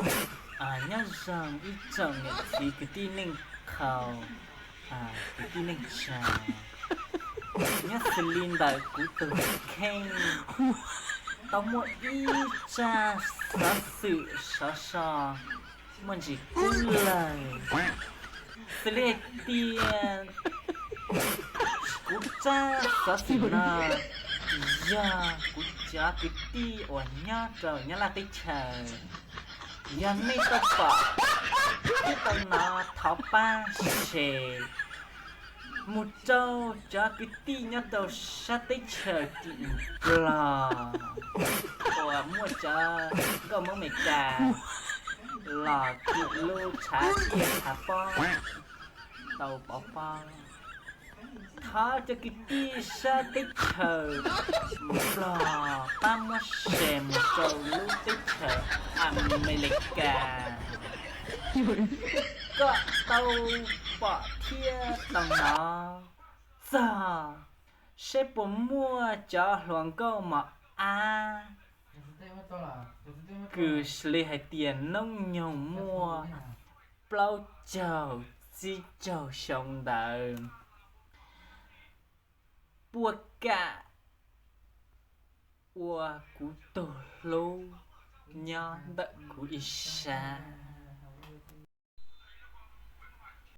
Nyob zoo ib tsoom niam txiv kwv tij neej tsa, kwv tij neej tsa, nyob xws li ntawm kuv tus kheej tau muaj ib tsab xov xwm sov so muaj ntsis kub lawm. Xws li hais tias kuv tsab xov xwm no yog kuv cov kwv tij uas nyob rau Nyab Laj teb chaws, yog nej tau pom thiab tau hnov thov pab share mus rau cov kwv tij nyob rau sab teb chaws tim Nplog uas muaj cov nkauj Hmoob Amelikas los tim lub tshav tiaj tshav pob tau pov pob. Thov cov kwv tij sab teb chaws Nplog pab muab share mus rau lub teb chaws Amelikas kom tau pom thiab tau hnov txog seb puas muaj cov hluas nkauj mos ab kws li hais tias noob nyoog muaj plaub caug tsib caug xyoo ntawd puas kam ua kuv tug hlub nyob ntawm kuv ib sab.